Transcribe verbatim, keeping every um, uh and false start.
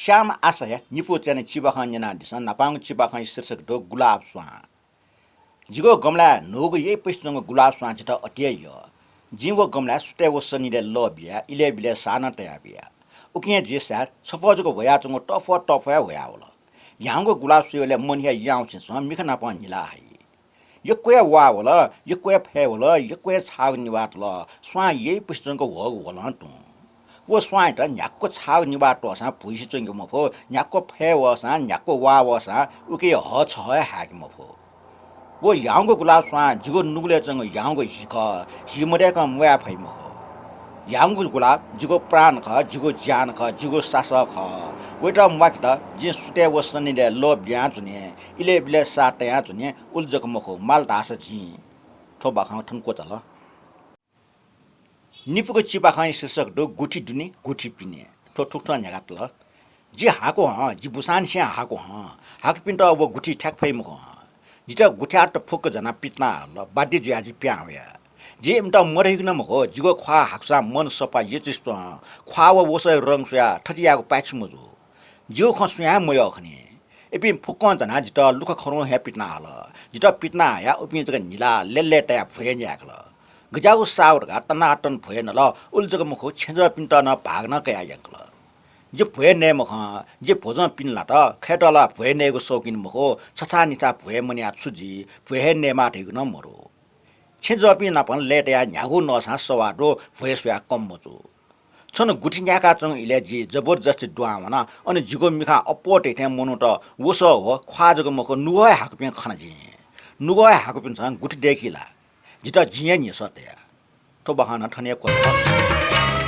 श्याम आशाया निपु च्याने चिबाखं न्यनादिसँ। न्हापांगु चिबाखंया शीर्षक दु गुलाब स्वां। जिगु गमलाय् न्हूगु यइपुसे च्वंगु गुलाब स्वां जितः अति हे यः। जिं व गमलाय् सुथय् व सनिलय् लः बियाः इलय् बिलय् साः नं तयाबिया। उकिं हे जुइ सायद छपः जक ह्वयाच्वंगु तःफ्वः तःफ्वः हे ह्वयावल। ह्याउँगु गुलाब स्वइबलय् मनया याउँछेँ च्वं मिखा नाप न्हिला हइ। यक्व हे वाः वल, यक्व हे फय् वल, यक्व हे छाःगु निभाः तल। स्वां यइपुसे च्वंक ह्वःगु ह्वलं तुं। व स्वांयात न्ह्याक्व छाःगु निभाः त्वःसां भुइसे च्वंके मफु, न्ह्याक्व फय् वःसां, न्ह्याक्व वाः वःसां उकी हःछः हे हाय्के मफु। व ह्याउँगु गुलाब स्वां जिगु नुगलय् च्वंगु ह्याउँगु हि खः, हि मदय्कं म्वाये फइ मखु। ह्याउँगु गुलाब जिगु प्राण खः, जिगु ज्यान खः, जिगु सासः खः। वयात म्वाकेत जिं सुथय् व सनिलय् लः बियाच्वने, इलय् बिलय् साः तयाच्वने, उलि जक मखु, माल धाःसा जिं। थ्व बाखं थन क्वचाल। निपुगु चिबाखंया शीर्षक दु गुथि दुने, गुथि पिने। थ्व थुकथं न्ह्याकातल। जि हाकु हं, जि बुसांनिसें हाकु हं, हाकुपिन्त व गुथि थ्याके फइ मखु हं। जितः गुथियात फुक्क जानाः पितिना हल, बाध्य जुयाः जि पिहां वया। जिं इमित मधइगु नं मखु, जिगु ख्वाः हाकुसां मन सफा यचुसे च्वं, ख्वाः व वसःया रंग स्वयाः थथे यायेगु पाय्छि मजू। जिगु खँ सुयां हे मयः खनी। इपिं फुक्कं जानाः जितः लुखा खरुं हे पितिना हल। जितः पितिना हयाः उपिं जक न्हिलाः लय्लय् तयाः भ्वय् न्यायेकल। गज्याःगु साः धकाः तनातन भ्वय् नल, उलि जक मखु, छेँजःपिन्त नं भाग नं कयाः यंकल। जि भ्वय् नये मखं, जि भ्वजं पिने लात, खय्त ला भ्वय् नयेगु सौकिन मखु, छछाःनिछाः भ्वय् मनयाः छु जुइ, भ्वय् हे नयेमाः धइगु नं मदु। छेँजःपिं नाप लय् तयाः न्ह्यागु नःसां सवाः दु, भ्वय् स्वयाः कम मजू। छन्हु गुथि न्यायेकाच्वंगु इलय् जि जबरजस्ती दुहां वना। अन जिगु मिखां अप्वः तइथें मनूत वसः व ख्वाः जक मखु, नुगः हे हाकुपिं खना जिं। नुगः हे हाकुपिन्सं गुथि दय्की ला? जितः जिं हे न्ह्यसः तया। थ्व बाखं नं थन हे क्वचाल।